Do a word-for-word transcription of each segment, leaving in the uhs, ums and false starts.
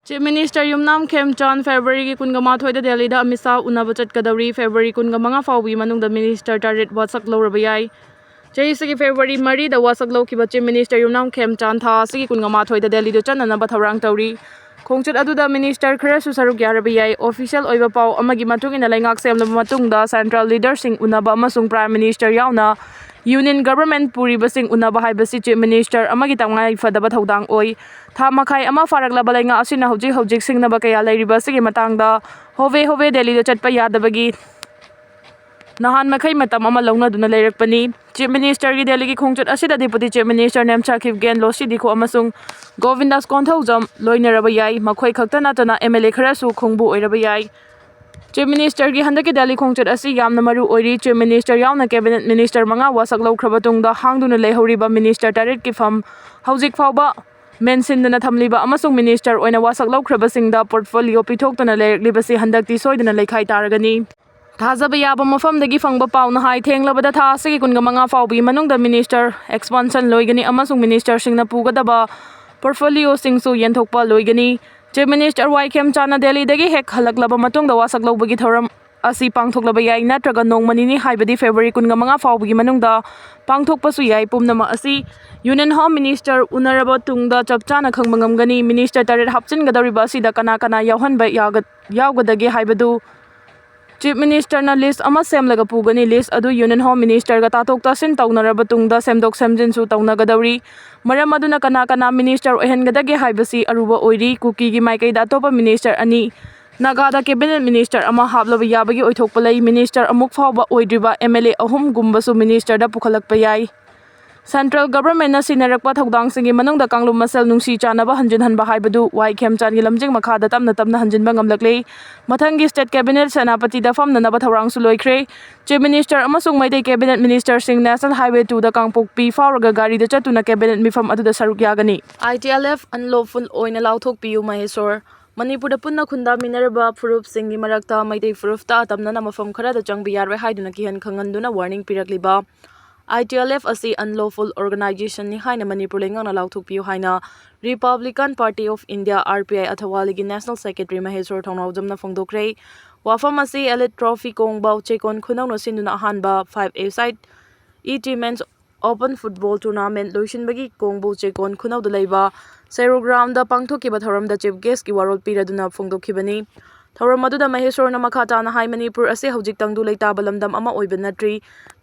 Chief Minister ꯌꯨꯝꯅꯥꯝ ꯈꯦꯝꯆꯥꯟ ꯐꯦꯕ꯭ꯔꯨꯋꯥꯔꯤꯒꯤ ꯀꯨꯟꯒ ꯃꯥꯊꯣꯏꯗ ꯗꯦꯜꯂꯤꯗ ꯑꯃꯤꯠ ꯁꯥꯍ ꯎꯅꯕ ꯆꯠꯀꯗꯧꯔꯤ꯫ ꯐꯦꯕ꯭ꯔꯨꯋꯥꯔꯤ ꯀꯨꯟꯒ ꯃꯉꯥ ꯐꯥꯎꯕꯒꯤ ꯃꯅꯨꯡꯗ ꯃꯤꯅꯤꯁꯇꯔ ꯇꯔꯦꯠ ꯋꯥꯁꯛ ꯂꯧꯔꯕ ꯌꯥꯏ꯫ ꯆꯍꯤꯁꯤꯒꯤ ꯐꯦꯕ꯭ꯔꯨꯋꯥꯔꯤ ꯃꯔꯤꯗ ꯋꯥꯁꯛ ꯂꯧꯈꯤꯕ ꯆꯤꯐ ꯃꯤꯅꯤꯁꯇꯔ ꯌꯨꯝꯅꯥꯝ ꯈꯦꯝꯆꯥꯟ ꯊꯥ ꯑꯁꯤꯒꯤ ꯀꯨꯟꯒ ꯃꯥꯊꯣꯏꯗ ꯗꯦꯜꯂꯤꯗ ꯆꯠꯅꯅꯕ ꯊꯧꯔꯥꯡ ꯇꯧꯔꯤ꯫ ꯈꯣꯡꯆꯠ ꯑꯗꯨꯗ ꯃꯤꯅꯤꯁꯇꯔ ꯈꯔꯁꯨ ꯁꯔꯨꯛ ꯌꯥꯔꯕ ꯌꯥꯏ꯫ ꯑꯣꯐꯤꯁꯤꯌꯦꯜ ꯑꯣꯏꯕ ꯄꯥꯎ ꯑꯃꯒꯤ ꯃꯇꯨꯡ ꯏꯟꯅ, ꯂꯩꯉꯥꯛ ꯁꯦꯝꯂꯕ ꯃꯇꯨꯡꯗ ꯁꯦꯟꯇ꯭ꯔꯦꯜ ꯂꯤꯗꯔꯁꯤꯡ ꯎꯅꯕ ꯑꯃꯁꯨꯡ ꯄ꯭ꯔꯥꯏꯝ ꯃꯤꯅꯤꯁꯇꯔ ꯌꯥꯎꯅ ꯌꯨꯅꯤꯌꯟ ꯒꯚꯔꯟꯃꯦꯟꯠ ꯄꯨꯔꯤꯕꯁꯤꯡ ꯎꯅꯕ ꯍꯥꯏꯕꯁꯤ ꯆꯤꯐ ꯃꯤꯅꯤꯁꯇꯔ ꯑꯃꯒꯤ ꯇꯉꯥꯏ ꯐꯗꯕ ꯊꯧꯗꯥꯡ ꯑꯣꯏ꯫ ꯊꯥ ꯃꯈꯥꯏ ꯑꯃ ꯐꯥꯔꯛꯂꯕ ꯂꯩꯉꯥꯛ ꯑꯁꯤꯅ ꯍꯧꯖꯤꯛ ꯍꯧꯖꯤꯛ ꯁꯤꯡꯅꯕ ꯀꯌꯥ ꯂꯩꯔꯤꯕ ꯑꯁꯤꯒꯤ ꯃꯇꯥꯡꯗ ꯍꯣꯕꯦ ꯍꯣꯕꯦ ꯗꯦꯜꯂꯤꯗ ꯆꯠꯄ ꯌꯥꯗꯕꯒꯤ ꯅꯍꯥꯟ ꯃꯈꯩ ꯃꯇꯝ ꯑꯃ ꯂꯧꯅꯗꯨꯅ ꯂꯩꯔꯛꯄꯅꯤ꯫ ꯆꯤꯐ ꯃꯤꯅꯤꯁꯇꯔꯒꯤ ꯗꯦꯜꯂꯤꯒꯤ ꯈꯣꯡꯆꯠ ꯑꯁꯤꯗ ꯗꯦꯄꯨꯇꯤ ꯆꯤꯐ ꯃꯤꯅꯤꯁꯇꯔ ꯅꯦꯝꯁꯥ ꯈꯤꯞꯒꯦꯟ, ꯂꯣꯁꯤ ꯗꯤꯈꯣ ꯑꯃꯁꯨꯡ ꯒꯣꯕꯤꯟꯗꯥꯁ ꯀꯣꯟꯊꯧꯖꯝ ꯂꯣꯏꯅꯔꯕ ꯌꯥꯏ꯫ ꯃꯈꯣꯏ ꯈꯛꯇ ꯅꯠꯇꯅ ꯑꯦꯝ ꯑꯦꯜ ꯑꯦ ꯈꯔꯁꯨ ꯈꯣꯡꯕꯨ ꯑꯣꯏꯔꯕ ꯌꯥꯏ꯫ ꯆꯤꯐ ꯃꯤꯅꯤꯁꯇꯔꯒꯤ ꯍꯟꯗꯛꯀꯤ ꯗꯦꯜꯂꯤ ꯈꯣꯡꯆꯠ ꯑꯁꯤ ꯌꯥꯝꯅ ꯃꯔꯨ ꯑꯣꯏꯔꯤ꯫ ꯆꯤꯐ ꯃꯤꯅꯤꯁꯇꯔ ꯌꯥꯎꯅ ꯀꯦꯕꯤꯅꯦꯠ ꯃꯤꯅꯤꯁꯇꯔ ꯃꯉꯥ ꯋꯥꯁꯛ ꯂꯧꯈ꯭ꯔꯕ ꯇꯨꯡꯗ ꯍꯥꯡꯗꯨꯅ ꯂꯩꯍꯧꯔꯤꯕ ꯃꯤꯅꯤꯁꯇꯔ ꯇꯔꯦꯠꯀꯤ ꯐꯝ ꯍꯧꯖꯤꯛ ꯐꯥꯎꯕ ꯃꯦꯟꯁꯤꯟꯗꯅ ꯊꯝꯂꯤꯕ ꯑꯃꯁꯨꯡ ꯃꯤꯅꯤꯁꯇꯔ ꯑꯣꯏꯅ ꯋꯥꯁꯛ ꯂꯧꯈ꯭ꯔꯕꯁꯤꯡꯗ ꯄꯣꯔꯠꯐꯣꯂꯤꯑꯣ ꯄꯤꯊꯣꯛꯇꯨꯅ ꯂꯩꯔꯛꯂꯤꯕꯁꯤ ꯍꯟꯗꯛꯇꯤ ꯁꯣꯏꯗꯅ ꯂꯩꯈꯥꯏ ꯇꯥꯔꯒꯅꯤ꯫ ꯊꯥꯖꯕ ꯌꯥꯕ ꯃꯐꯝꯗꯒꯤ ꯐꯪꯕ ꯄꯥꯎꯅ ꯍꯥꯏ, ꯊꯦꯡꯂꯕꯗ ꯊꯥ ꯑꯁꯤꯒꯤ ꯀꯨꯟꯒ ꯃꯉꯥ ꯐꯥꯎꯕꯒꯤ ꯃꯅꯨꯡꯗ ꯃꯤꯅꯤꯁꯇꯔ ꯑꯦꯛꯁꯄꯥꯟꯁꯟ ꯂꯣꯏꯒꯅꯤ ꯑꯃꯁꯨꯡ ꯃꯤꯅꯤꯁꯇꯔꯁꯤꯡꯅ ꯄꯨꯒꯗꯕ ꯄꯣꯔꯠꯐꯣꯂꯤꯑꯣꯁꯤꯡꯁꯨ ꯌꯦꯟꯊꯣꯛꯄ ꯂꯣꯏꯒꯅꯤ꯫ ꯆꯤꯐ ꯃꯤꯅꯤꯁꯇꯔ ꯋꯥꯏ ꯈꯦꯝꯆꯥꯟꯅ ꯗꯦꯜꯂꯤꯗꯒꯤ ꯍꯦꯛ ꯍꯜꯂꯛꯂꯕ ꯃꯇꯨꯡꯗ ꯋꯥꯁꯛ ꯂꯧꯕꯒꯤ ꯊꯧꯔꯝ ꯑꯁꯤ ꯄꯥꯡꯊꯣꯛꯂꯕ ꯌꯥꯏ, ꯅꯠꯇ꯭ꯔꯒ ꯅꯣꯡꯃ ꯅꯤꯅꯤ, ꯍꯥꯏꯕꯗꯤ ꯐꯦꯕ꯭ꯔꯨꯋꯥꯔꯤ ꯀꯨꯟꯒ ꯃꯉꯥ ꯐꯥꯎꯕꯒꯤ ꯃꯅꯨꯡꯗ ꯄꯥꯡꯊꯣꯛꯄꯁꯨ ꯌꯥꯏ꯫ ꯄꯨꯝꯅꯃꯛ ꯑꯁꯤ ꯌꯨꯅꯤꯌꯟ ꯍꯣꯝ ꯃꯤꯅꯤꯁꯇꯔ ꯎꯅꯔꯕ ꯇꯨꯡꯗ ꯆꯞ ꯆꯥꯅ ꯈꯪꯕ ꯉꯝꯒꯅꯤ꯫ ꯃꯤꯅꯤꯁꯇꯔ ꯇꯔꯦꯠ ꯍꯥꯞꯆꯤꯟꯒꯗꯧꯔꯤꯕ ꯑꯁꯤꯗ ꯀꯅꯥ ꯀꯅꯥ ꯌꯥꯎꯍꯟꯕ ꯌꯥꯒ-, ꯌꯥꯎꯒꯗꯒꯦ ꯍꯥꯏꯕꯗꯨ ꯆꯤꯐ ꯃꯤꯅꯤꯁꯇꯔꯅ ꯂꯤꯁ ꯑꯃ ꯁꯦꯝꯂꯒ ꯄꯨꯒꯅꯤ꯫ ꯂꯤꯁ ꯑꯗꯨ ꯌꯨꯅꯤꯌꯟ ꯍꯣꯝ ꯃꯤꯅꯤꯁꯇꯔꯒ ꯇꯥꯊꯣꯛ ꯇꯥꯁꯤꯟ ꯇꯧꯅꯔꯕ ꯇꯨꯡꯗ ꯁꯦꯝꯗꯣꯛ ꯁꯦꯝꯖꯤꯟꯁꯨ ꯇꯧꯅꯒꯗꯧꯔꯤ꯫ ꯃꯔꯝ ꯑꯗꯨꯅ ꯀꯅꯥ ꯀꯅꯥ ꯃꯤꯅꯤꯁꯇꯔ ꯑꯣꯏꯍꯟꯒꯗꯒꯦ ꯍꯥꯏꯕꯁꯤ ꯑꯔꯨꯕ ꯑꯣꯏꯔꯤ꯫ ꯀꯨꯀꯤꯒꯤ ꯃꯥꯏꯀꯩꯗ ꯑꯇꯣꯞꯄ ꯃꯤꯅꯤꯁꯇꯔ ꯑꯅꯤ, ꯅꯥꯒꯥꯗ ꯀꯦꯕꯤꯅꯦꯠ ꯃꯤꯅꯤꯁꯇꯔ ꯑꯃ ꯍꯥꯞꯂꯕ ꯌꯥꯕꯒꯤ ꯑꯣꯏꯊꯣꯛꯄ ꯂꯩ꯫ ꯃꯤꯅꯤꯁꯇꯔ ꯑꯃꯨꯛ ꯐꯥꯎꯕ ꯑꯣꯏꯗ꯭ꯔꯤꯕ ꯑꯦꯝ ꯑꯦꯜ ꯑꯦ ꯑꯍꯨꯝꯒꯨꯝꯕꯁꯨ ꯃꯤꯅꯤꯁꯇꯔꯗ ꯄꯨꯈꯠꯂꯛꯄ ꯌꯥꯏ꯫ ꯁꯦꯟꯇ꯭ꯔꯦꯜ ꯒꯚꯔꯟꯃꯦꯟꯠꯅ ꯁꯤꯟꯅꯔꯛꯄ ꯊꯧꯗꯥꯡꯁꯤꯡꯒꯤ ꯃꯅꯨꯡꯗ ꯀꯥꯡꯂꯨꯞ ꯃꯁꯦꯜ ꯅꯨꯡꯁꯤ ꯆꯥꯟꯅꯕ ꯍꯟꯖꯤꯟꯍꯟꯕ ꯍꯥꯏꯕꯗꯨ ꯋꯥꯏ ꯈꯦꯝꯆꯥꯟꯒꯤ ꯂꯝꯖꯤꯡ ꯃꯈꯥꯗ ꯇꯞꯅ ꯇꯞꯅ ꯍꯟꯖꯤꯟꯕ ꯉꯝꯂꯛꯂꯦ꯫ ꯃꯊꯪꯒꯤ ꯁ꯭ꯇꯦꯠ ꯀꯦꯕꯤꯅꯦꯠ ꯁꯦꯅꯥꯄꯇꯤꯗ ꯐꯝꯅꯅꯕ ꯊꯧꯔꯥꯡꯁꯨ ꯂꯣꯏꯈ꯭ꯔꯦ꯫ ꯆꯤꯐ ꯃꯤꯅꯤꯁꯇꯔ ꯑꯃꯁꯨꯡ ꯃꯩꯇꯩ ꯀꯦꯕꯤꯅꯦꯠ ꯃꯤꯅꯤꯁꯇꯔꯁꯤꯡ ꯅꯦꯁꯅꯦꯜ ꯍꯥꯏꯋꯦ ꯇꯨꯗ ꯀꯥꯡꯄꯣꯛꯄꯤ ꯐꯥꯎꯔꯒ ꯒꯥꯔꯤꯗ ꯆꯠꯇꯨꯅ ꯀꯦꯕꯤꯅꯦꯠ ꯃꯤꯐꯝ ꯑꯗꯨꯗ ꯁꯔꯨꯛ ꯌꯥꯒꯅꯤ꯫ ꯑꯥꯏ ꯇꯤ ꯑꯦꯜ ꯑꯦꯐ ꯑꯟꯂꯣꯐꯨꯜ ꯑꯣꯏꯅ ꯂꯥꯎꯊꯣꯛꯄꯤꯌꯨ, ꯃꯍꯦꯁꯣꯔ꯫ ꯃꯅꯤꯄꯨꯔꯗ ꯄꯨꯟꯅ ꯈꯨꯟꯗꯥꯃꯤꯟꯅꯔꯕ ꯐꯨꯔꯨꯞꯁꯤꯡꯒꯤ ꯃꯔꯛꯇ ꯃꯩꯇꯩ ꯐꯨꯔꯨꯞꯇ ꯑꯇꯝꯅꯅ ꯃꯐꯝ ꯈꯔꯗ ꯆꯪꯕ ꯌꯥꯔꯣꯏ ꯍꯥꯏꯗꯨꯅ ꯀꯤꯍꯟ ꯈꯪꯍꯟꯗꯨꯅ ꯋꯥꯔꯅꯤꯡ ꯄꯤꯔꯛꯂꯤꯕ I T L F ꯑꯁꯤ unlawful organizationꯅꯤ ꯍꯥꯏꯅ ꯃꯅꯤꯄꯨꯔ ꯂꯩꯉꯥꯛꯅ ꯂꯥꯎꯊꯣꯛꯄꯤꯌꯨ ꯍꯥꯏꯅ Republican Party of India, R P I, ꯑꯊꯋꯥꯂꯤꯒꯤ National Secretary ꯃꯍꯦꯁꯣꯔ ꯊꯧꯅꯥꯎꯖꯝꯅ ꯐꯣꯡꯗꯣꯛꯈ꯭ꯔꯦ꯫ ꯋꯥꯐꯝ ꯑꯁꯤ Elite Trophy ꯀꯣꯡꯕ ꯆꯦꯛꯀꯣꯟ ꯈꯨꯅꯧꯅ ꯁꯤꯟꯗꯨꯅ ꯑꯍꯥꯟꯕ five-a-side E T Men's Open Football Tournament ꯂꯣꯏꯁꯤꯟꯕꯒꯤ ꯀꯣꯡꯕꯨ ꯆꯦꯛꯀꯣꯟ ꯈꯨꯅꯧꯗ ꯂꯩꯕ ꯁꯦꯔꯨ groundꯗ ꯄꯥꯡꯊꯣꯛꯈꯤꯕ ꯊꯧꯔꯝꯗ chief guestꯀꯤ ꯋꯥꯔꯣꯜ ꯄꯤꯔꯗꯨꯅ ꯐꯣꯡꯗꯣꯛꯈꯤꯕꯅꯤ꯫ ꯊꯧꯔꯝ ꯑꯗꯨꯗ ꯃꯍꯦꯁꯣꯔꯅ ꯃꯈꯥ ꯇꯥꯅ ꯍꯥꯏ, ꯃꯅꯤꯄꯨꯔ ꯑꯁꯤ ꯍꯧꯖꯤꯛ ꯇꯪꯗꯨ ꯂꯩꯇꯥꯕ ꯂꯝꯗꯝ ꯑꯃ ꯑꯣꯏꯕ ꯅꯠꯇ꯭ꯔꯤ꯫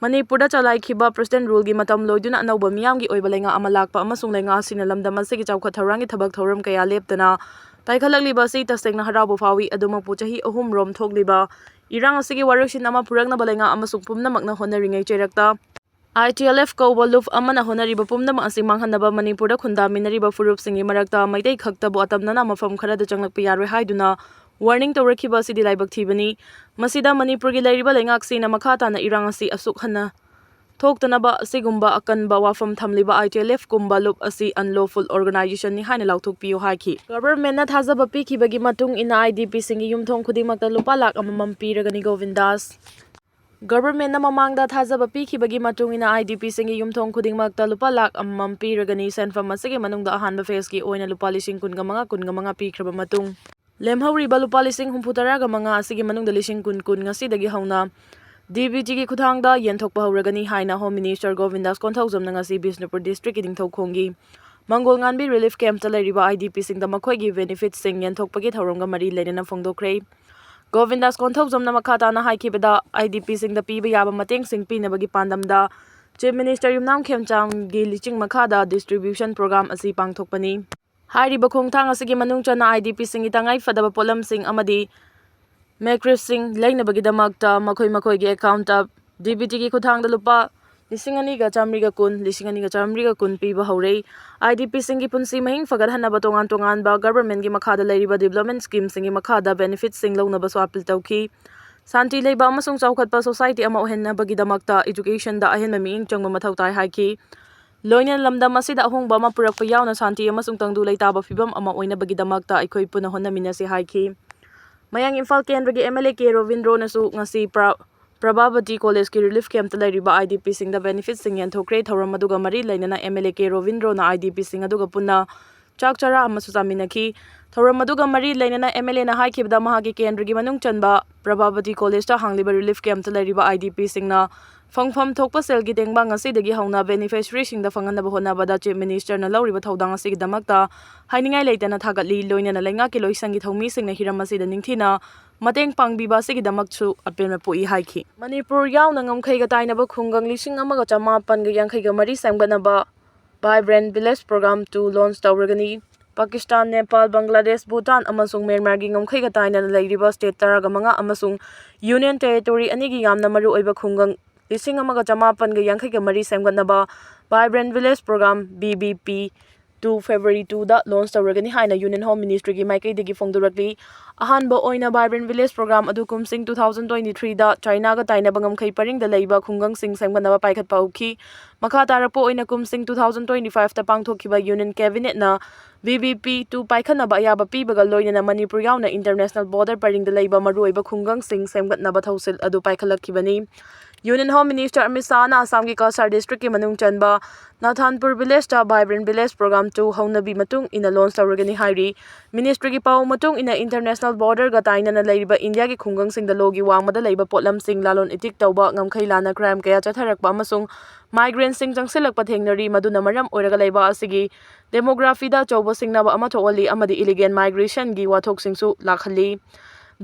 ꯃꯅꯤꯄꯨꯔꯗ ꯆꯂꯥꯏꯈꯤꯕ President ruleꯒꯤ ꯃꯇꯝ ꯂꯣꯏꯗꯨꯅ ꯑꯅꯧꯕ ꯃꯤꯌꯥꯝꯒꯤ ꯑꯣꯏꯕ ꯂꯩꯉꯥꯛ ꯑꯃ ꯂꯥꯛꯄ ꯑꯃꯁꯨꯡ ꯂꯩꯉꯥꯛ ꯑꯁꯤꯅ ꯂꯝꯗꯝ ꯑꯁꯤꯒꯤ ꯆꯥꯎꯈꯠ ꯊꯧꯔꯥꯡꯒꯤ ꯊꯕꯛ ꯊꯧꯔꯝ ꯀꯌꯥ ꯂꯦꯞꯇꯅ ꯄꯥꯏꯈꯠꯂꯛꯂꯤꯕ ꯑꯁꯤ ꯇꯁꯦꯡꯅ ꯍꯔꯥꯎꯕ ꯐꯥꯎꯏ꯫ ꯑꯗꯨꯃꯛꯄꯨ ꯆꯍꯤ ꯑꯍꯨꯝ ꯔꯣꯝ ꯊꯣꯛꯂꯤꯕ ꯏꯔꯥꯡ ꯑꯁꯤꯒꯤ ꯋꯥꯔꯣꯏꯁꯤꯟ ꯑꯃ ꯄꯨꯔꯛꯅꯕ ꯂꯩꯉꯥꯛ ꯑꯃꯁꯨꯡ ꯄꯨꯝꯅꯃꯛꯅ ꯍꯣꯠꯅꯔꯤꯉꯩ ꯆꯩꯔꯛꯇ I T L F ꯀꯧꯕ ꯂꯨꯞ ꯑꯃꯅ ꯍꯣꯠꯅꯔꯤꯕ ꯄꯨꯝꯅꯃꯛ ꯑꯁꯤ ꯃꯥꯡꯍꯟꯅꯕ ꯃꯅꯤꯄꯨꯔꯗ ꯈꯨꯟꯗꯥꯃꯤꯟꯅꯔꯤꯕ ꯐꯨꯔꯨꯞꯁꯤꯡꯒꯤ ꯃꯔꯛꯇ ꯃꯩꯇꯩ ꯈꯛꯇꯕꯨ ꯑꯇꯝꯅꯅ ꯃꯐꯝ ꯈꯔꯗ ꯆꯪꯂꯛꯄ ꯌꯥꯔꯣꯏ ꯍꯥꯏꯗꯨꯅ warning ꯇꯧꯔꯛꯈꯤꯕ ꯑꯁꯤꯗꯤ ꯂꯥꯏꯕꯛ ꯊꯤꯕꯅꯤ꯫ ꯃꯁꯤꯗ ꯃꯅꯤꯄꯨꯔꯒꯤ ꯂꯩꯔꯤꯕ ꯂꯩꯉꯥꯛꯁꯤꯡꯅ ꯃꯈꯥ ꯇꯥꯅ ꯏꯔꯥꯡ ꯑꯁꯤ ꯑꯁꯨꯛ ꯍꯟꯅ ꯊꯣꯛꯇꯅꯕ ꯑꯁꯤꯒꯨꯝꯕ ꯑꯀꯟꯕ ꯋꯥꯐꯝ ꯊꯝꯂꯤꯕ I T L F ꯀꯨꯝꯕ ꯂꯨꯞ ꯑꯁꯤ unlawful organizationꯅꯤ ꯍꯥꯏꯅ ꯂꯥꯎꯊꯣꯛꯄꯤꯌꯨ ꯍꯥꯏꯈꯤ꯫ Governmentꯅ ꯊꯥꯖꯕ ꯄꯤꯈꯤꯕꯒꯤ ꯃꯇꯨꯡ ꯏꯟꯅ I D Pꯁꯤꯡꯒꯤ ꯌꯨꯝꯊꯣꯡ ꯈꯨꯗꯤꯡꯃꯛꯇ ꯂꯨꯄꯥ ꯂꯥꯈ ꯑꯃꯃꯝ ꯄꯤꯔꯒꯅꯤ꯫ ꯒꯣꯕꯤꯟꯗꯥꯁ꯫ Governmentꯅ ꯃꯃꯥꯡꯗ ꯊꯥꯖꯕ ꯄꯤꯈꯤꯕꯒꯤ ꯃꯇꯨꯡ ꯏꯟꯅ I D Pꯁꯤꯡꯒꯤ ꯌꯨꯝꯊꯣꯡ ꯈꯨꯗꯤꯡꯃꯛꯇ ꯂꯨꯄꯥ ꯂꯥꯈ ꯑꯃꯃꯝ ꯄꯤꯔꯒꯅꯤ꯫ ꯁꯦꯟꯐꯝ ꯑꯁꯤꯒꯤ ꯃꯅꯨꯡꯗ ꯑꯍꯥꯟꯕ phaseꯀꯤ ꯑꯣꯏꯅ ꯂꯨꯄꯥ ꯂꯤꯁꯤꯡ ꯀꯨꯟꯒ ꯃꯉꯥ, ꯀꯨꯟꯒ ꯃꯉꯥ ꯄꯤꯈ꯭ꯔꯕ ꯃꯇꯨꯡ, ꯂꯦꯝꯍꯧꯔꯤꯕ ꯂꯨꯄꯥ ꯂꯤꯁꯤꯡ ꯍꯨꯝꯐꯨ ꯇꯔꯥꯒ ꯃꯉꯥ ꯑꯁꯤꯒꯤ ꯃꯅꯨꯡꯗ ꯂꯤꯁꯤꯡ ꯀꯨꯟ, ꯀꯨꯟ ꯉꯁꯤꯗꯒꯤ ꯍꯧꯅ D B Tꯒꯤ ꯈꯨꯠꯊꯥꯡꯗ ꯌꯦꯟꯊꯣꯛꯄ ꯍꯧꯔꯒꯅꯤ ꯍꯥꯏꯅ Home Minister ꯒꯣꯕꯤꯟꯗꯥꯁ ꯀꯣꯟꯊꯧꯖꯝꯅ ꯉꯁꯤ ꯕꯤꯁꯅꯨꯄꯨꯔ districtꯀꯤ ꯅꯤꯡꯊꯧꯈꯣꯡꯒꯤ ꯃꯪꯒꯣꯜ ꯉꯥꯟꯕꯤ relief campꯇ ꯂꯩꯔꯤꯕ I D Pꯁꯤꯡꯗ ꯃꯈꯣꯏꯒꯤ benefitꯁꯤꯡ ꯌꯦꯟꯊꯣꯛꯄꯒꯤ ꯊꯧꯔꯝꯒ ꯃꯔꯤ ꯂꯩꯅꯅ ꯐꯣꯡꯗꯣꯛꯈ꯭ꯔꯦ꯫ ꯒꯣꯕꯤꯟꯗꯥꯁ ꯀꯣꯟꯊꯧꯖꯝꯅ ꯃꯈꯥ ꯇꯥꯅ ꯍꯥꯏꯈꯤꯕꯗ, I D Pꯁꯤꯡꯗ ꯄꯤꯕ ꯌꯥꯕ ꯃꯇꯦꯡꯁꯤꯡ ꯄꯤꯅꯕꯒꯤ ꯄꯥꯟꯗꯝꯗ Chief Minister ꯌꯨꯝꯅꯥꯝ ꯈꯦꯝꯆꯥꯝꯒꯤ ꯂꯤꯆꯤꯡ ꯃꯈꯥꯗ distribution program ꯑꯁꯤ ꯄꯥꯡꯊꯣꯛꯄꯅꯤ꯫ ꯍꯥꯏꯔꯤꯕ ꯈꯣꯡꯊꯥꯡ ꯑꯁꯤꯒꯤ ꯃꯅꯨꯡ ꯆꯟꯅ I D Pꯁꯤꯡꯒꯤ ꯇꯉꯥꯏ ꯐꯗꯕ ꯄꯣꯠꯂꯝꯁꯤꯡ ꯑꯃꯗꯤ mattressꯁꯤꯡ ꯂꯩꯅꯕꯒꯤꯗꯃꯛꯇ ꯃꯈꯣꯏ ꯃꯈꯣꯏꯒꯤ accountꯇ D B Tꯒꯤ ꯈꯨꯠꯊꯥꯡꯗ ꯂꯨꯄꯥ ꯂꯤꯁꯤꯡ ꯑꯅꯤꯒ ꯆꯥꯃꯔꯤꯒ ꯀꯨꯟ, ꯂꯤꯁꯤꯡ ꯑꯅꯤꯒ ꯆꯥꯃꯔꯤꯒ ꯀꯨꯟ ꯄꯤꯕ ꯍꯧꯔꯦ꯫ I D Pꯁꯤꯡꯒꯤ ꯄꯨꯟꯁꯤ ꯃꯍꯤꯡ ꯐꯒꯠꯍꯟꯅꯕ ꯇꯣꯉꯥꯟ ꯇꯣꯉꯥꯟꯕ governmentꯀꯤ ꯃꯈꯥꯗ ꯂꯩꯔꯤꯕ development schemeꯁꯤꯡꯒꯤ ꯃꯈꯥꯗ benefitꯁꯤꯡ ꯂꯧꯅꯕꯁꯨ appeal ꯇꯧꯈꯤ꯫ ꯁꯥꯟꯇꯤ ꯂꯩꯕ ꯑꯃꯁꯨꯡ ꯆꯥꯎꯈꯠꯄ society ꯑꯃ ꯑꯣꯏꯍꯟꯅꯕꯒꯤꯗꯃꯛꯇ educationꯗ ꯑꯍꯦꯟꯕ ꯃꯤꯠꯌꯦꯡ ꯆꯪꯕ ꯃꯊꯧ ꯇꯥꯏ ꯍꯥꯏꯈꯤ꯫ ꯂꯣꯏꯅꯅ ꯂꯝꯗꯝ ꯑꯁꯤꯗ ꯑꯍꯣꯡꯕ ꯑꯃ ꯄꯨꯔꯛꯄ ꯌꯥꯎꯅ ꯁꯥꯟꯇꯤ ꯑꯃꯁꯨꯡ ꯇꯪꯗꯨ ꯂꯩꯇꯥꯕ ꯐꯤꯕꯝ ꯑꯃ ꯑꯣꯏꯅꯕꯒꯤꯗꯃꯛꯇ ꯑꯩꯈꯣꯏ ꯄꯨꯟꯅ ꯍꯣꯠꯅꯃꯤꯟꯅꯁꯤ ꯍꯥꯏꯈꯤ꯫ ꯃꯌꯥꯡ ꯏꯝꯐꯥꯜ ꯀꯦꯟꯗ꯭ꯔꯒꯤ M L A ꯀꯦ ꯔꯣꯕꯤꯟꯗ꯭ꯔꯣꯅꯁꯨ ꯉꯁꯤ ꯄ꯭ꯔ-, ꯄ꯭ꯔꯚꯥꯕꯇꯤ ꯀꯣꯂꯦꯖꯀꯤ ꯔꯤꯂꯤꯐ ꯀꯦꯝꯞꯇ ꯂꯩꯔꯤꯕ IDPꯁꯤꯡꯗ ꯕꯦꯅꯤꯐꯤꯠꯁꯤꯡ ꯌꯦꯟꯊꯣꯛꯈ꯭ꯔꯦ꯫ ꯊꯧꯔꯝ ꯑꯗꯨꯒ ꯃꯔꯤ ꯂꯩꯅꯅ MLA ꯀꯦ ꯔꯣꯕꯤꯟꯗ꯭ꯔꯣꯅ IDPꯁꯤꯡ ꯑꯗꯨꯒ ꯄꯨꯟꯅ ꯆꯥꯛ ꯆꯔꯥ ꯑꯃꯁꯨ ꯆꯥꯃꯤꯟꯅꯈꯤ꯫ ꯊꯧꯔꯝ ꯑꯗꯨꯒ ꯃꯔꯤ ꯂꯩꯅꯅ MLAꯅ ꯍꯥꯏꯈꯤꯕꯗ, ꯃꯍꯥꯛꯀꯤ ꯀꯦꯟꯗ꯭ꯔꯒꯤ ꯃꯅꯨꯡ ꯆꯟꯕ ꯄ꯭ꯔꯚꯥꯕꯇꯤ ꯀꯣꯂꯦꯖꯇ ꯍꯥꯡꯂꯤꯕ ꯔꯤꯂꯤꯐ ꯀꯦꯝꯞꯇ ꯂꯩꯔꯤꯕ IDPꯁꯤꯡꯅ ꯐꯪꯐꯝ ꯊꯣꯛꯄ ꯁꯦꯜꯒꯤ ꯇꯦꯡꯕꯥꯡ ꯉꯁꯤꯗꯒꯤ ꯍꯧꯅ ꯕꯦꯅꯤꯐꯤꯁꯔꯤꯁꯤꯡꯗ ꯐꯪꯍꯟꯅꯕ ꯍꯣꯠꯅꯕꯗ ꯆꯤꯐ ꯃꯤꯅꯤꯁꯇꯔꯅ ꯂꯧꯔꯤꯕ ꯊꯧꯗꯥꯡ ꯑꯁꯤꯒꯤꯗꯃꯛꯇ ꯍꯥꯏꯅꯤꯡꯉꯥꯏ ꯂꯩꯇꯅ ꯊꯥꯒꯠꯂꯤ꯫ ꯂꯣꯏꯅꯅ ꯂꯩꯉꯥꯛꯀꯤ ꯂꯣꯏꯁꯪꯒꯤ ꯊꯧꯃꯤꯁꯤꯡꯅ ꯍꯤꯔꯝ ꯑꯁꯤꯗ ꯅꯤꯡꯊꯤꯅ ꯃꯇꯦꯡ ꯄꯥꯡꯕꯤꯕ ꯑꯁꯤꯒꯤꯗꯃꯛꯁꯨ ꯑꯄꯦꯟꯕ ꯄꯣꯛꯏ ꯍꯥꯏꯈꯤ꯫ ꯃꯅꯤꯄꯨꯔ ꯌꯥꯎꯅ ꯉꯝꯈꯩꯒ ꯇꯥꯏꯅꯕ ꯈꯨꯡꯒꯪ ꯂꯤꯁꯤꯡ ꯑꯃꯒ ꯆꯃꯥꯄꯟꯒ ꯌꯥꯡꯈꯩꯒ ꯃꯔꯤ ꯁꯦꯝꯒꯠꯅꯕ Vibrant Village Program two launch ꯇꯧꯔꯒꯅꯤ꯫ Pakistan, Nepal, Bangladesh, Bhutan ꯑꯃꯁꯨꯡ ꯃ꯭ꯌꯥꯟꯃꯥꯔꯒꯤ ꯉꯝꯈꯩꯒ ꯇꯥꯏꯅꯅ ꯂꯩꯔꯤꯕ state ꯇꯔꯥꯒ ꯃꯉꯥ ꯑꯃꯁꯨꯡ Union Territory ꯑꯅꯤꯒꯤ ꯌꯥꯝꯅ ꯃꯔꯨꯑꯣꯏꯕ ꯈꯨꯡꯒꯪ ꯂꯤꯁꯤꯡ ꯑꯃꯒ ꯆꯃꯥꯄꯟꯒ ꯌꯥꯡꯈꯩꯒ ꯃꯔꯤ ꯁꯦꯝꯒꯠꯅꯕ Vibrant Village Program, VVP two, February twoꯗ launch ꯇꯧꯔꯒꯅꯤ ꯍꯥꯏꯅ Union Home Ministryꯒꯤ ꯃꯥꯏꯀꯩꯗꯒꯤ ꯐꯣꯡꯗꯣꯔꯛꯂꯤ꯫ ꯑꯍꯥꯟꯕ ꯑꯣꯏꯅ Vibrant Village Program ꯑꯗꯨ ꯀꯨꯝꯁꯤꯡ two thousand twenty-threeꯗ ꯆꯥꯏꯅꯥꯒ ꯇꯥꯏꯅꯕ ꯉꯝꯈꯩ ꯄꯔꯤꯡꯗ ꯂꯩꯕ ꯈꯨꯡꯒꯪꯁꯤꯡ ꯁꯦꯝꯒꯠꯅꯕ ꯄꯥꯏꯈꯠꯄ ꯍꯧꯈꯤ꯫ ꯃꯈꯥ ꯇꯥꯔꯛꯄ ꯑꯣꯏꯅ ꯀꯨꯝꯁꯤꯡ two thousand twenty-fiveꯇ ꯄꯥꯡꯊꯣꯛꯈꯤꯕ Union Cabinetꯅ VVP two ꯄꯥꯏꯈꯠꯅꯕ ꯑꯌꯥꯕ ꯄꯤꯕꯒ ꯂꯣꯏꯅꯅ ꯃꯅꯤꯄꯨꯔ ꯌꯥꯎꯅ international border ꯄꯔꯤꯡꯗ ꯂꯩꯕ ꯃꯔꯨꯑꯣꯏꯕ ꯈꯨꯡꯒꯪꯁꯤꯡ ꯁꯦꯝꯒꯠꯅꯕ ꯊꯧꯁꯤꯜ ꯑꯗꯨ ꯄꯥꯏꯈꯠꯂꯛꯈꯤꯕꯅꯤ꯫ Union Home Minister ꯑꯃꯤꯠ ꯁꯥꯍꯅ ꯑꯁꯥꯝꯒꯤ ꯀꯁꯥꯔ districtꯀꯤ ꯃꯅꯨꯡ ꯆꯟꯕ ꯅꯥꯊꯥꯟꯄꯨꯔ villageꯇ Vibrant Village Program two ꯍꯧꯅꯕꯤ ꯃꯇꯨꯡ ꯏꯟꯅ launch ꯇꯧꯔꯒꯅꯤ ꯍꯥꯏꯔꯤ꯫ Ministryꯒꯤ ꯄꯥꯎ ꯃꯇꯨꯡ ꯏꯟꯅ, international borderꯒ ꯇꯥꯏꯅꯅ ꯂꯩꯔꯤꯕ ꯏꯟꯗꯤꯌꯥꯒꯤ ꯈꯨꯡꯒꯪꯁꯤꯡꯗ ꯂꯣꯒꯤ ꯋꯥꯡꯃꯗ ꯂꯩꯕ ꯄꯣꯠꯂꯝꯁꯤꯡ ꯂꯂꯣꯟ ꯏꯇꯤꯛ ꯇꯧꯕ, ꯉꯝꯈꯩ ꯂꯥꯟꯅ crime ꯀꯌꯥ ꯆꯠꯊꯔꯛꯄ ꯑꯃꯁꯨꯡ migrantꯁꯤꯡ ꯆꯪꯁꯤꯜꯂꯛꯄ ꯊꯦꯡꯅꯔꯤ, ꯃꯗꯨꯅ ꯃꯔꯝ ꯑꯣꯏꯔꯒ ꯂꯩꯕꯥꯛ ꯑꯁꯤꯒꯤ demographyꯗ ꯑꯆꯧꯕ ꯁꯤꯡꯅꯕ ꯑꯃ ꯊꯣꯛꯍꯜꯂꯤ ꯑꯃꯗꯤ illegal migrationꯒꯤ ꯋꯥꯊꯣꯛꯁꯤꯡꯁꯨ ꯂꯥꯛꯍꯜꯂꯤ꯫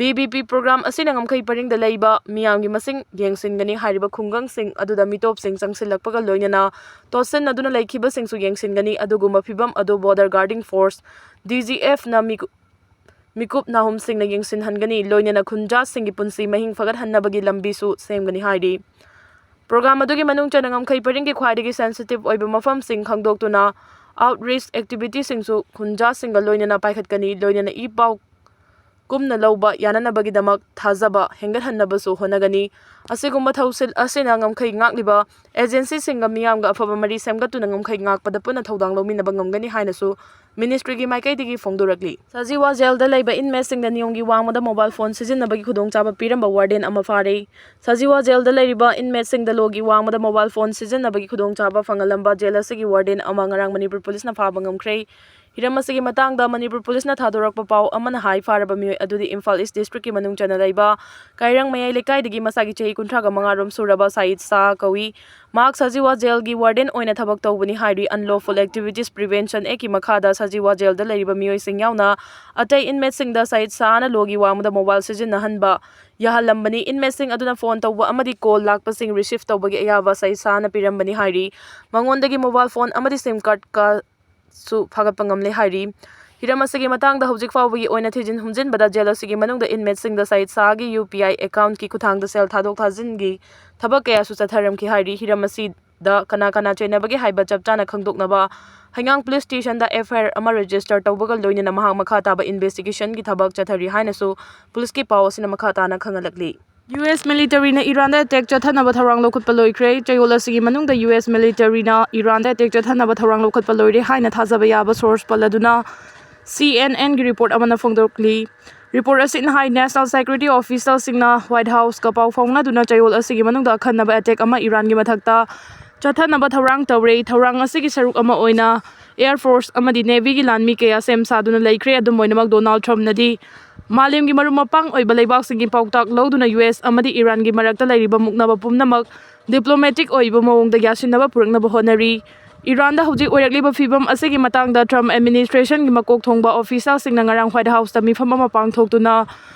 VVP program ꯑꯁꯤꯅ ꯉꯝꯈꯩ ꯄꯔꯤꯡꯗ ꯂꯩꯕ ꯃꯤꯌꯥꯝꯒꯤ ꯃꯁꯤꯡ ꯌꯦꯡꯁꯤꯟꯒꯅꯤ꯫ ꯍꯥꯏꯔꯤꯕ ꯈꯨꯡꯒꯪꯁꯤꯡ ꯑꯗꯨꯗ ꯃꯤꯇꯣꯞꯁꯤꯡ ꯆꯪꯁꯤꯜꯂꯛꯄꯒ ꯂꯣꯏꯅꯅ ꯇꯣꯠꯁꯤꯟꯅꯗꯨꯅ ꯂꯩꯈꯤꯕꯁꯤꯡꯁꯨ ꯌꯦꯡꯁꯤꯟꯒꯅꯤ꯫ ꯑꯗꯨꯒꯨꯝꯕ ꯐꯤꯚꯝ ꯑꯗꯨ Border Guarding Force, DGFꯅ ꯃꯤꯀꯨ-, ꯃꯤꯀꯨꯞ ꯅꯥꯍꯨꯝꯁꯤꯡꯅ ꯌꯦꯡꯁꯤꯟꯍꯟꯒꯅꯤ, ꯂꯣꯏꯅꯅ ꯈꯨꯟꯖꯥꯁꯤꯡꯒꯤ ꯄꯨꯟꯁꯤ ꯃꯍꯤꯡ ꯐꯒꯠꯍꯟꯅꯕꯒꯤ ꯂꯝꯕꯤꯁꯨ ꯁꯦꯝꯒꯅꯤ ꯍꯥꯏꯔꯤ꯫ Program ꯑꯗꯨꯒꯤ ꯃꯅꯨꯡ ꯆꯟꯅ ꯉꯝꯈꯩ ꯄꯔꯤꯡꯒꯤ ꯈ꯭ꯋꯥꯏꯗꯒꯤ sensitive ꯑꯣꯏꯕ ꯃꯐꯝꯁꯤꯡ ꯈꯪꯗꯣꯛꯇꯨꯅ outreach activitiesꯁꯤꯡꯁꯨ ꯈꯨꯟꯖꯥꯁꯤꯡꯒ ꯂꯣꯏꯅꯅ ꯄꯥꯏꯈꯠꯀꯅꯤ, ꯂꯣꯏꯅꯅ ꯏ ꯄꯥꯎ ꯀꯨꯝꯅ ꯂꯧꯕ ꯌꯥꯅꯅꯕꯒꯤꯗꯃꯛ ꯊꯥꯖꯕ ꯍꯦꯟꯒꯠꯍꯟꯅꯕꯁꯨ ꯍꯣꯠꯅꯒꯅꯤ꯫ ꯑꯁꯤꯒꯨꯝꯕ ꯊꯧꯁꯤꯜ ꯑꯁꯤꯅ ꯉꯝꯈꯩ ꯉꯥꯛꯂꯤꯕ agencyꯁꯤꯡꯒ ꯃꯤꯌꯥꯝꯒ ꯑꯐꯕ ꯃꯔꯤ ꯁꯦꯝꯒꯠꯇꯨꯅ ꯉꯝꯈꯩ ꯉꯥꯛꯄꯗ ꯄꯨꯟꯅ ꯊꯧꯗꯥꯡ ꯂꯧꯃꯤꯟꯅꯕ ꯉꯝꯒꯅꯤ ꯍꯥꯏꯅꯁꯨ ꯃꯤꯅꯤꯁꯇ꯭ꯔꯤꯒꯤ ꯃꯥꯏꯀꯩꯗꯒꯤ ꯐꯣꯡꯗꯣꯔꯛꯂꯤ꯫ ꯁꯖꯤꯋꯥ ꯖꯦꯜꯗ ꯂꯩꯕ ꯏꯟꯃꯦꯠꯁꯤꯡꯗ ꯅꯤꯌꯣꯝꯒꯤ ꯋꯥꯡꯃꯗ ꯃꯣꯕꯥꯏꯜ ꯐꯣꯟ ꯁꯤꯖꯤꯟꯅꯕꯒꯤ ꯈꯨꯗꯣꯡꯆꯥꯕ ꯄꯤꯔꯝꯕ ꯋꯥꯔꯗꯦꯟ ꯑꯃ ꯐꯥꯔꯦ꯫ ꯁꯖꯤꯋꯥ ꯖꯦꯜꯗ ꯂꯩꯔꯤꯕ ꯏꯟꯃꯦꯠꯁꯤꯡꯗ ꯂꯣꯒꯤ ꯋꯥꯡꯃꯗ ꯃꯣꯕꯥꯏꯜ ꯐꯣꯟ ꯁꯤꯖꯤꯟꯅꯕꯒꯤ ꯈꯨꯗꯣꯡꯆꯥꯕ ꯐꯪꯍꯜꯂꯝꯕ ꯖꯦꯜ ꯑꯁꯤꯒꯤ ꯋꯥꯔꯗꯦꯟ ꯑꯃ ꯉꯔꯥꯡ ꯃꯅꯤꯄꯨꯔ ꯄꯨꯂꯤꯁꯅ ꯐꯥꯕ ꯉꯝꯈ꯭ꯔꯦ꯫ ꯍꯤꯔꯝ ꯑꯁꯤꯒꯤ ꯃꯇꯥꯡꯗ ꯃꯅꯤꯄꯨꯔ ꯄꯨꯂꯤꯁꯅ ꯊꯥꯗꯣꯔꯛꯄ ꯄꯥꯎ ꯑꯃꯅ ꯍꯥꯏ, ꯐꯥꯔꯕ ꯃꯤꯑꯣꯏ ꯑꯗꯨꯗꯤ ꯏꯝꯐꯥꯜ ꯏꯁ ꯗꯤꯁꯇ꯭ꯔꯤꯛꯀꯤ ꯃꯅꯨꯡ ꯆꯟꯅ ꯂꯩꯕ ꯀꯥꯏꯔꯪ ꯃꯌꯥꯏ ꯂꯩꯀꯥꯏꯗꯒꯤ ꯃꯁꯥꯒꯤ ꯆꯍꯤ ꯀꯨꯟꯊ꯭ꯔꯥꯒ ꯃꯉꯥ ꯔꯣꯝ ꯁꯨꯔꯕ ꯁꯌꯤꯗ ꯁꯥꯍ ꯀꯧꯏ꯫ ꯃꯍꯥꯛ ꯁꯖꯤꯋꯥ ꯖꯦꯜꯒꯤ ꯋꯥꯔꯗꯦꯟ ꯑꯣꯏꯅ ꯊꯕꯛ ꯇꯧꯕꯅꯤ ꯍꯥꯏꯔꯤ꯫ Unlawful Activities Prevention Actꯀꯤ ꯃꯈꯥꯗ ꯁꯖꯤꯋꯥ ꯖꯦꯜꯗ ꯂꯩꯔꯤꯕ ꯃꯤꯑꯣꯏꯁꯤꯡ ꯌꯥꯎꯅ ꯑꯇꯩ ꯏꯟꯃꯦꯠꯁꯤꯡꯗ ꯁꯌꯤꯗ ꯁꯥꯍꯅ ꯂꯣꯒꯤ ꯋꯥꯡꯃꯗ ꯃꯣꯕꯥꯏꯜ ꯁꯤꯖꯤꯟꯅꯍꯟꯕ ꯌꯥꯍꯜꯂꯝꯕꯅꯤ꯫ ꯏꯟꯃꯦꯠꯁꯤꯡ ꯑꯗꯨꯅ ꯐꯣꯟ ꯇꯧꯕ ꯑꯃꯗꯤ ꯀꯣꯜ ꯂꯥꯛꯄꯁꯤꯡ ꯔꯤꯁꯤꯚ ꯇꯧꯕꯒꯤ ꯑꯌꯥꯕ ꯁꯌꯤꯗ ꯁꯥꯍꯅ ꯄꯤꯔꯝꯕꯅꯤ ꯍꯥꯏꯔꯤ꯫ ꯃꯉꯣꯟꯗꯒꯤ ꯃꯣꯕꯥꯏꯜ ꯐꯣꯟ ꯑꯃꯗꯤ ꯁꯤꯝ ꯀꯥꯔꯗ ꯀꯥ ꯁꯨ ꯐꯥꯒꯠꯄ ꯉꯝꯂꯦ ꯍꯥꯏꯔꯤ꯫ ꯍꯤꯔꯝ ꯑꯁꯤꯒꯤ ꯃꯇꯥꯡꯗ ꯍꯧꯖꯤꯛ ꯐꯥꯎꯕꯒꯤ ꯑꯣꯏꯅ ꯊꯤꯖꯤꯟ ꯍꯨꯝꯖꯤꯟꯕꯗ ꯖꯦꯜ ꯑꯁꯤꯒꯤ ꯃꯅꯨꯡꯗ ꯏꯟꯃꯦꯠꯁꯤꯡꯗ ꯁꯌꯤꯗ ꯁꯥꯍꯒꯤ ꯌꯨ ꯄꯤ ꯑꯥꯏ ꯑꯦꯀꯥꯎꯟꯠꯀꯤ ꯈꯨꯠꯊꯥꯡꯗ ꯁꯦꯜ ꯊꯥꯗꯣꯛ ꯊꯥꯖꯤꯟꯒꯤ ꯊꯕꯛ ꯀꯌꯥꯁꯨ ꯆꯠꯊꯔꯝꯈꯤ ꯍꯥꯏꯔꯤ꯫ ꯍꯤꯔꯝ ꯑꯁꯤꯗ ꯀꯅꯥ ꯀꯅꯥ ꯆꯦꯟꯅꯕꯒꯦ ꯍꯥꯏꯕ ꯆꯞ ꯆꯥꯅ ꯈꯪꯗꯣꯛꯅꯕ ꯍꯩꯉꯥꯡ ꯄꯨꯂꯤꯁ ꯁ꯭ꯇꯦꯁꯟꯗ ꯑꯦꯐ ꯑꯥꯏ ꯑꯥꯔ ꯑꯃ ꯔꯦꯖꯤꯁꯇꯔ ꯇꯧꯕꯒ ꯂꯣꯏꯅꯅ ꯃꯍꯥꯛ ꯃꯈꯥ ꯇꯥꯕ ꯏꯟꯚꯦꯁꯇꯤꯒꯦꯁꯟꯒꯤ ꯊꯕꯛ ꯆꯠꯊꯔꯤ ꯍꯥꯏꯅꯁꯨ ꯄꯨꯂꯤꯁꯀꯤ ꯄꯥꯎ ꯑꯁꯤꯅ ꯃꯈꯥ ꯇꯥꯅ ꯈꯪꯍꯜꯂꯛꯂꯤ꯫ ꯌꯨ ꯑꯦꯁ ꯃꯤꯂꯤꯇꯔꯤꯅ ꯏꯔꯥꯟꯗ ꯑꯦꯇꯦꯛ ꯆꯠꯊꯅꯕ ꯊꯧꯔꯥꯡ ꯂꯧꯈꯠꯄ ꯂꯣꯏꯈ꯭ꯔꯦ꯫ ꯆꯌꯣꯜ ꯑꯁꯤꯒꯤ ꯃꯅꯨꯡꯗ ꯌꯨ ꯑꯦꯁ ꯃꯤꯂꯤꯇꯔꯤꯅ ꯏꯔꯥꯟꯗ ꯑꯦꯇꯦꯛ ꯆꯠꯊꯅꯕ ꯊꯧꯔꯥꯡ ꯂꯧꯈꯠꯄ ꯂꯣꯏꯔꯦ ꯍꯥꯏꯅ ꯊꯥꯖꯕ ꯌꯥꯕ ꯁꯣꯔꯁ ꯄꯜꯂꯗꯨꯅ ꯁꯤ ꯑꯦꯟ ꯑꯦꯟꯒꯤ ꯔꯤꯄꯣꯔꯠ ꯑꯃꯅ ꯐꯣꯡꯗꯣꯛꯂꯤ꯫ ꯔꯤꯄꯣꯔꯠ ꯑꯁꯤꯅ ꯍꯥꯏ, ꯅꯦꯁꯅꯦꯜ ꯁꯦꯀ꯭ꯌꯨꯔꯤꯇꯤ ꯑꯣꯐꯤꯁꯤꯌꯦꯜꯁꯤꯡꯅ ꯋꯥꯏꯠ ꯍꯥꯎꯁꯀ ꯄꯥꯎ ꯐꯥꯎꯅꯗꯨꯅ ꯆꯌꯣꯜ ꯑꯁꯤꯒꯤ ꯃꯅꯨꯡꯗ ꯑꯈꯟꯅꯕ ꯑꯦꯇꯦꯛ ꯑꯃ ꯏꯔꯥꯟꯒꯤ ꯃꯊꯛꯇ ꯆꯠꯊꯅꯕ ꯊꯧꯔꯥꯡ ꯇꯧꯔꯦ꯫ ꯊꯧꯔꯥꯡ ꯑꯁꯤꯒꯤ ꯁꯔꯨꯛ ꯑꯃ ꯑꯣꯏꯅ ꯑꯦꯌꯔ ꯐꯣꯔꯁ ꯑꯃꯗꯤ ꯅꯦꯚꯤꯒꯤ ꯂꯥꯟꯃꯤ ꯀꯌꯥ ꯁꯦꯝ ꯁꯥꯗꯨꯅ ꯂꯩꯈ꯭ꯔꯦ꯫ ꯑꯗꯨꯝ ꯑꯣꯏꯅꯃꯛ, ꯗꯣꯅꯥꯜꯗ ꯇ꯭ꯔꯝꯞꯅꯗꯤ ꯃꯥꯂꯦꯝꯒꯤ ꯃꯔꯨꯞ ꯃꯄꯥꯡ ꯑꯣꯏꯕ ꯂꯩꯕꯥꯛꯁꯤꯡꯒꯤ ꯄꯥꯎꯇꯥꯛ ꯂꯧꯗꯨꯅ ꯌꯨ ꯑꯦꯁ ꯑꯃꯗꯤ ꯏꯔꯥꯟꯒꯤ ꯃꯔꯛꯇ ꯂꯩꯔꯤꯕ ꯃꯨꯛꯅꯕ ꯄꯨꯝꯅꯃꯛ ꯗꯤꯄ꯭ꯂꯣꯃꯦꯇꯤꯛ ꯑꯣꯏꯕ ꯃꯑꯣꯡꯗ ꯌꯥꯁꯤꯟꯅꯕ ꯄꯨꯔꯛꯅꯕ ꯍꯣꯠꯅꯔꯤ꯫ ꯏꯔꯥꯟꯗ ꯍꯧꯖꯤꯛ ꯑꯣꯏꯔꯛꯂꯤꯕ ꯐꯤꯕꯝ ꯑꯁꯤꯒꯤ ꯃꯇꯥꯡꯗ ꯇ꯭ꯔꯝꯞ ꯑꯦꯗꯃꯤꯅꯤꯁꯇ꯭ꯔꯦꯁꯟꯒꯤ ꯃꯀꯣꯛ ꯊꯣꯡꯕ ꯑꯣꯐꯤꯁꯤꯌꯦꯜꯁꯤꯡꯅ ꯉꯔꯥꯡ ꯋꯥꯏꯠ ꯍꯥꯎꯁꯇ ꯃꯤꯐꯝ ꯑꯃ ꯄꯥꯡꯊꯣꯛꯇꯨꯅ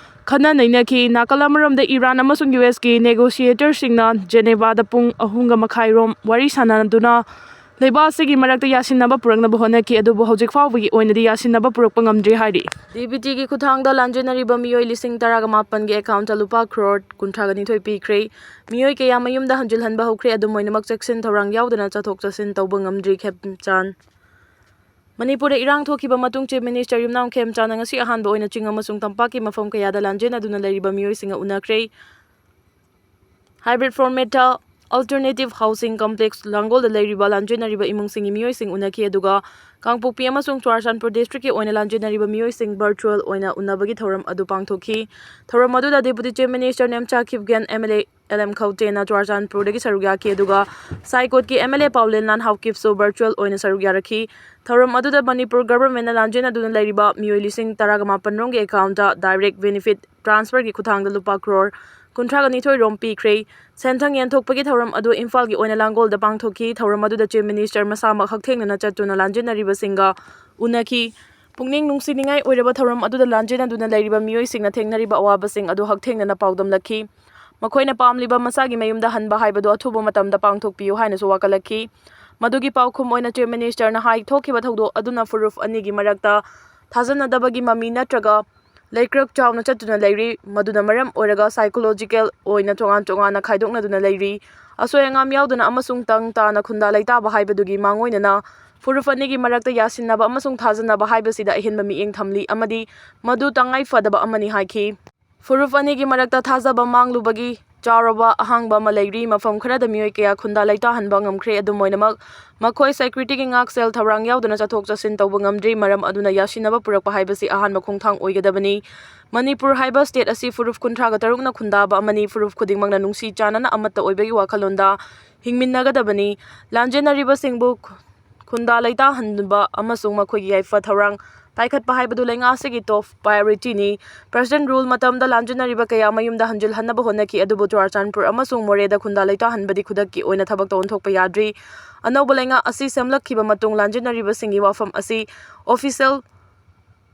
ꯈꯟꯅ ꯅꯩꯅꯈꯤ꯫ ꯅꯥꯀꯜ ꯑꯃꯔꯣꯝꯗ ꯏꯔꯥꯟ ꯑꯃꯁꯨꯡ ꯌꯨ ꯑꯦꯁꯀꯤ ꯅꯦꯒꯣꯁꯤꯌꯦꯇꯔꯁꯤꯡꯅ ꯖꯦꯅꯦꯚꯥꯗ ꯄꯨꯡ ꯑꯍꯨꯝꯒ ꯃꯈꯥꯏ ꯔꯣꯝ ꯋꯥꯔꯤ ꯁꯥꯟꯅꯗꯨꯅ ꯂꯩꯕꯥꯛ ꯑꯁꯤꯒꯤ ꯃꯔꯛꯇ ꯌꯥꯁꯤꯟꯅꯕ ꯄꯨꯔꯛꯅꯕ ꯍꯣꯠꯅꯈꯤ, ꯑꯗꯨꯕꯨ ꯍꯧꯖꯤꯛ ꯐꯥꯎꯕꯒꯤ ꯑꯣꯏꯅꯗꯤ ꯌꯥꯁꯤꯟꯅꯕ ꯄꯨꯔꯛꯄ ꯉꯝꯗ꯭ꯔꯤ ꯍꯥꯏꯔꯤ꯫ ꯗꯤ ꯕꯤ ꯇꯤꯒꯤ ꯈꯨꯠꯊꯥꯡꯗ ꯂꯥꯟꯖꯦꯟꯅꯔꯤꯕ ꯃꯤꯑꯣꯏ ꯂꯤꯁꯤꯡ ꯇꯔꯥꯒ ꯃꯥꯄꯟꯒꯤ ꯑꯦꯀꯥꯎꯟꯠꯇ ꯂꯨꯄꯥ ꯀ꯭ꯔꯣꯔ ꯀꯨꯟꯊ꯭ꯔꯥꯒ ꯅꯤꯊꯣꯏ ꯄꯤꯈ꯭ꯔꯦ꯫ ꯃꯤꯑꯣꯏ ꯀꯌꯥ ꯃꯌꯨꯝꯗ ꯍꯟꯖꯤꯜꯍꯟꯕ ꯍꯧꯈ꯭ꯔꯦ꯫ ꯑꯗꯨꯝ ꯑꯣꯏꯅꯃꯛ, ꯆꯦꯛꯁꯤꯟ ꯊꯧꯔꯥꯡ ꯌꯥꯎꯗꯅ ꯆꯠꯊꯣꯛ ꯆꯠꯁꯤꯟ ꯇꯧꯕ ꯉꯝꯗ꯭ꯔꯤ꯫ ꯈꯦꯝꯆꯥꯟ꯫ ꯃꯅꯤꯄꯨꯔꯗ ꯏꯔꯥꯡ ꯊꯣꯛꯈꯤꯕ ꯃꯇꯨꯡ Chief Minister ꯌꯨꯝꯅꯥꯝ ꯈꯦꯝꯆꯥꯟꯅ ꯉꯁꯤ ꯑꯍꯥꯟꯕ ꯑꯣꯏꯅ ꯆꯤꯡ ꯑꯃꯁꯨꯡ ꯇꯝꯄꯥꯛꯀꯤ ꯃꯐꯝ ꯀꯌꯥꯗ ꯂꯥꯟꯖꯦꯟꯅꯗꯨꯅ ꯂꯩꯔꯤꯕ ꯃꯤꯑꯣꯏꯁꯤꯡꯒ ꯎꯅꯈ꯭ꯔꯦ꯫ Hybrid formatꯇ Alternative Housing Complex ꯂꯥꯡꯒꯣꯜꯗ ꯂꯩꯔꯤꯕ ꯂꯥꯟꯖꯦꯟꯅꯔꯤꯕ ꯏꯃꯨꯡꯁꯤꯡꯒꯤ ꯃꯤꯑꯣꯏꯁꯤꯡ ꯎꯅꯈꯤ, ꯑꯗꯨꯒ ꯀꯥꯡꯄꯣꯛꯄꯤ ꯑꯃꯁꯨꯡ ꯆꯨꯔꯥꯆꯥꯟꯄꯨꯔ district ꯀꯤ ꯑꯣꯏꯅ ꯂꯥꯟꯖꯦꯟꯅꯔꯤꯕ ꯃꯤꯑꯣꯏꯁꯤꯡ virtual ꯑꯣꯏꯅ ꯎꯅꯕꯒꯤ ꯊꯧꯔꯝ ꯑꯗꯨ ꯄꯥꯡꯊꯣꯛꯈꯤ꯫ ꯊꯧꯔꯝ ꯑꯗꯨꯗ Deputy Chief Minister Nemcha ꯈꯤꯞꯒꯦꯟ, MLA L M ꯈꯧꯇꯦꯅ ꯆꯨꯔꯥꯆꯥꯟꯄꯨꯔꯗꯒꯤ ꯁꯔꯨꯛ ꯌꯥꯈꯤ, ꯑꯗꯨꯒ ꯁꯥꯏꯀꯣꯠꯀꯤ MLA ꯄꯥꯎꯂꯦꯟ ꯂꯥꯟꯍꯥꯎ ꯀꯤꯞꯁꯨ virtual ꯑꯣꯏꯅ ꯁꯔꯨꯛ ꯌꯥꯔꯛꯈꯤ꯫ ꯊꯧꯔꯝ ꯑꯗꯨꯗ ꯃꯅꯤꯄꯨꯔ government ꯅ ꯂꯥꯟꯖꯦꯟꯅꯗꯨꯅ ꯂꯩꯔꯤꯕ ꯃꯤꯑꯣꯏ ꯂꯤꯁꯤꯡ ꯇꯔꯥꯒ ꯃꯥꯄꯟ ꯔꯣꯝꯒꯤ account ꯇ direct benefit transfer ꯒꯤ ꯈꯨꯠꯊꯥꯡꯗ ꯂꯨꯄꯥ ꯀ꯭ꯔꯣꯔ ꯀꯨꯟꯊ꯭ꯔꯥꯒ ꯅꯤꯊꯣꯏ ꯔꯣꯝ ꯄꯤꯈ꯭ꯔꯦ꯫ ꯁꯦꯟꯊꯪ ꯌꯦꯟꯊꯣꯛꯄꯒꯤ ꯊꯧꯔꯝ ꯑꯗꯨ ꯏꯝꯐꯥꯜꯒꯤ ꯑꯣꯏꯅ ꯂꯥꯡꯒꯣꯜꯗ ꯄꯥꯡꯊꯣꯛꯈꯤ꯫ ꯊꯧꯔꯝ ꯑꯗꯨꯗ Chief Minister ꯃꯁꯥꯃꯛ ꯍꯛꯊꯦꯡꯅꯅ ꯆꯠꯇꯨꯅ ꯂꯥꯟꯖꯦꯟꯅꯔꯤꯕꯁꯤꯡꯒ ꯎꯅꯈꯤ꯫ ꯄꯨꯛꯅꯤꯡ ꯅꯨꯡꯁꯤꯅꯤꯡꯉꯥꯏ ꯑꯣꯏꯔꯕ ꯊꯧꯔꯝ ꯑꯗꯨꯗ ꯂꯥꯟꯖꯦꯟꯅꯗꯨꯅ ꯂꯩꯔꯤꯕ ꯃꯤꯑꯣꯏꯁꯤꯡꯅ ꯊꯦꯡꯅꯔꯤꯕ ꯑꯋꯥꯕꯁꯤꯡ ꯑꯗꯨ ꯍꯛꯊꯦꯡꯅꯅ ꯄꯥꯎꯗꯝꯂꯛꯈꯤ꯫ ꯃꯈꯣꯏꯅ ꯄꯥꯝꯂꯤꯕ ꯃꯁꯥꯒꯤ ꯃꯌꯨꯝꯗ ꯍꯟꯕ ꯍꯥꯏꯕꯗꯨ ꯑꯊꯨꯕ ꯃꯇꯝꯗ ꯄꯥꯡꯊꯣꯛꯄꯤꯌꯨ ꯍꯥꯏꯅꯁꯨ ꯋꯥꯀꯠꯂꯛꯈꯤ꯫ ꯃꯗꯨꯒꯤ ꯄꯥꯎꯈꯨꯝ ꯑꯣꯏꯅ Chief Minister ꯅ ꯍꯥꯏ, ꯊꯣꯛꯈꯤꯕ ꯊꯧꯗꯣꯛ ꯑꯗꯨꯅ ꯐꯨꯔꯨꯞ ꯑꯅꯤꯒꯤ ꯃꯔꯛꯇ ꯊꯥꯖꯅꯗꯕꯒꯤ ꯃꯃꯤ ꯅꯠꯇ꯭ꯔꯒ ꯂꯩꯀ꯭ꯔꯛ ꯆꯥꯎꯅ ꯆꯠꯇꯨꯅ ꯂꯩꯔꯤ, ꯃꯗꯨꯅ ꯃꯔꯝ ꯑꯣꯏꯔꯒ psychological ꯑꯣꯏꯅ ꯇꯣꯉꯥꯟ ꯇꯣꯉꯥꯟꯅ ꯈꯥꯏꯗꯣꯛꯅꯗꯨꯅ ꯂꯩꯔꯤ꯫ ꯑꯁꯣꯏ ꯑꯉꯥꯝ ꯌꯥꯎꯗꯅ ꯑꯃꯁꯨꯡ ꯇꯪ ꯇꯥꯅ ꯈꯨꯟꯗꯥ ꯂꯩꯇꯥꯕ ꯍꯥꯏꯕꯗꯨꯒꯤ ꯃꯥꯡꯑꯣꯏꯅꯅ ꯐꯨꯔꯨꯞ ꯑꯅꯤꯒꯤ ꯃꯔꯛꯇ ꯌꯥꯁꯤꯟꯅꯕ ꯑꯃꯁꯨꯡ ꯊꯥꯖꯅꯕ ꯍꯥꯏꯕꯁꯤꯗ ꯑꯍꯦꯟꯕ ꯃꯤꯠꯌꯦꯡ ꯊꯝꯂꯤ ꯑꯃꯗꯤ ꯃꯗꯨ ꯇꯉꯥꯏ ꯐꯗꯕ ꯑꯃꯅꯤ ꯍꯥꯏꯈꯤ꯫ ꯐꯨꯔꯨꯞ ꯑꯅꯤꯒꯤ ꯃꯔꯛꯇ ꯊꯥꯖꯕ ꯃꯥꯡꯂꯨꯕꯒꯤ ꯆꯥꯎꯔꯕ ꯑꯍꯥꯡꯕ ꯑꯃ ꯂꯩꯔꯤ꯫ ꯃꯐꯝ ꯈꯔꯗ ꯃꯤꯑꯣꯏ ꯀꯌꯥ ꯈꯨꯟꯗꯥ ꯂꯩꯇꯥꯍꯟꯕ ꯉꯝꯈ꯭ꯔꯦ꯫ ꯑꯗꯨꯝ ꯑꯣꯏꯅꯃꯛ, ꯃꯈꯣꯏ security ꯒꯤ ꯉꯥꯛꯁꯦꯜ ꯊꯧꯔꯥꯡ ꯌꯥꯎꯗꯅ ꯆꯠꯊꯣꯛ ꯆꯠꯁꯤꯟ ꯇꯧꯕ ꯉꯝꯗ꯭ꯔꯤ꯫ ꯃꯔꯝ ꯑꯗꯨꯅ ꯌꯥꯁꯤꯟꯅꯕ ꯄꯨꯔꯛꯄ ꯍꯥꯏꯕꯁꯤ ꯑꯍꯥꯟꯕ ꯈꯣꯡꯊꯥꯡ ꯑꯣꯏꯒꯗꯕꯅꯤ꯫ ꯃꯅꯤꯄꯨꯔ ꯍꯥꯏꯕ state ꯑꯁꯤ ꯐꯨꯔꯨꯞ ꯀꯨꯟꯊ꯭ꯔꯥꯒ ꯇꯔꯨꯛꯅ ꯈꯨꯟꯗꯥꯕ ꯑꯃꯅꯤ꯫ ꯐꯨꯔꯨꯞ ꯈꯨꯗꯤꯡꯃꯛꯅ ꯅꯨꯡꯁꯤ ꯆꯥꯟꯅꯅ ꯑꯃꯠꯇ ꯑꯣꯏꯕꯒꯤ ꯋꯥꯈꯜꯂꯣꯟꯗ ꯍꯤꯡꯃꯤꯟꯅꯒꯗꯕꯅꯤ꯫ ꯂꯥꯟꯖꯦꯟꯅꯔꯤꯕꯁꯤꯡꯕꯨ ꯈꯨꯟꯗꯥ ꯂꯩꯇꯥꯍꯟꯕ ꯑꯃꯁꯨꯡ ꯃꯈꯣꯏꯒꯤ ꯌꯥꯏꯐ ꯊꯧꯔꯥꯡ ꯄꯥꯏꯈꯠꯄ ꯍꯥꯏꯕꯗꯨ ꯂꯩꯉꯥꯛ ꯑꯁꯤꯒꯤ top priority ꯅꯤ꯫ President rule ꯃꯇꯝꯗ ꯂꯥꯟꯖꯦꯟꯅꯔꯤꯕ ꯀꯌꯥ ꯃꯌꯨꯝꯗ ꯍꯟꯖꯤꯜꯍꯟꯅꯕ ꯍꯣꯠꯅꯈꯤ, ꯑꯗꯨꯕꯨ ꯆꯨꯔꯥꯆꯥꯟꯄꯨꯔ ꯑꯃꯁꯨꯡ ꯃꯣꯔꯦꯗ ꯈꯨꯟꯗꯥ ꯂꯩꯇꯥꯍꯟꯕꯗꯤ ꯈꯨꯗꯛꯀꯤ ꯑꯣꯏꯅ ꯊꯕꯛꯇ ꯑꯣꯟꯊꯣꯛꯄ ꯌꯥꯗ꯭ꯔꯤ꯫ ꯑꯅꯧꯕ ꯂꯩꯉꯥꯛ ꯑꯁꯤ ꯁꯦꯝꯂꯛꯈꯤꯕ ꯃꯇꯨꯡ ꯂꯥꯟꯖꯦꯟꯅꯔꯤꯕꯁꯤꯡꯒꯤ ꯋꯥꯐꯝ ꯑꯁꯤ official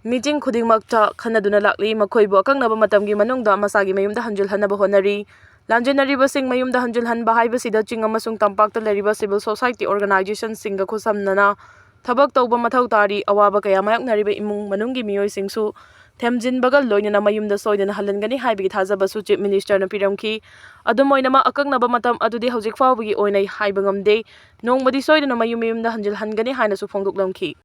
meeting ꯈꯨꯗꯤꯡꯃꯛꯇ ꯈꯟꯅꯗꯨꯅ ꯂꯥꯛꯂꯤ꯫ ꯃꯈꯣꯏꯕꯨ ꯑꯀꯛꯅꯕ ꯃꯇꯝꯒꯤ ꯃꯅꯨꯡꯗ ꯃꯁꯥꯒꯤ ꯃꯌꯨꯝꯗ ꯍꯟꯖꯤꯜꯍꯟꯅꯕ ꯍꯣꯠꯅꯔꯤ꯫ ꯂꯥꯟꯖꯦꯟꯅꯔꯤꯕꯁꯤꯡ ꯃꯌꯨꯝꯗ ꯍꯟꯖꯤꯜꯍꯟꯕ ꯍꯥꯏꯕꯁꯤꯗ ꯆꯤꯡ ꯑꯃꯁꯨꯡ ꯇꯝꯄꯥꯛꯇ ꯂꯩꯔꯤꯕ civil society organization ꯁꯤꯡꯒ ꯈꯨꯠꯁꯝꯅꯅ ꯊꯕꯛ ꯇꯧꯕ ꯃꯊꯧ ꯇꯥꯔꯤ꯫ ꯑꯋꯥꯕ ꯀꯌꯥ ꯃꯥꯌꯣꯛꯅꯔꯤꯕ ꯏꯃꯨꯡ ꯃꯅꯨꯡꯒꯤ ꯃꯤꯑꯣꯏꯁꯤꯡꯁꯨ ꯊꯦꯝꯖꯤꯟꯕꯒ ꯂꯣꯏꯅꯅ ꯃꯌꯨꯝꯗ ꯁꯣꯏꯗꯅ ꯍꯜꯍꯟꯒꯅꯤ ꯍꯥꯏꯕꯒꯤ ꯊꯥꯖꯕꯁꯨ Chief Minister ꯅ ꯄꯤꯔꯝꯈꯤ꯫ ꯑꯗꯨꯝ ꯑꯣꯏꯅꯃꯛ, ꯑꯀꯛꯅꯕ ꯃꯇꯝ ꯑꯗꯨꯗꯤ ꯍꯧꯖꯤꯛ ꯐꯥꯎꯕꯒꯤ ꯑꯣꯏꯅ ꯍꯥꯏꯕ ꯉꯝꯗꯦ꯫ ꯅꯣꯡꯃꯗꯤ ꯁꯣꯏꯗꯅ ꯃꯌꯨꯝ ꯃꯌꯨꯝꯗ ꯍꯟꯖꯤꯜꯍꯟꯒꯅꯤ ꯍꯥꯏꯅꯁꯨ ꯐꯣꯡꯗꯣꯛꯂꯝꯈꯤ꯫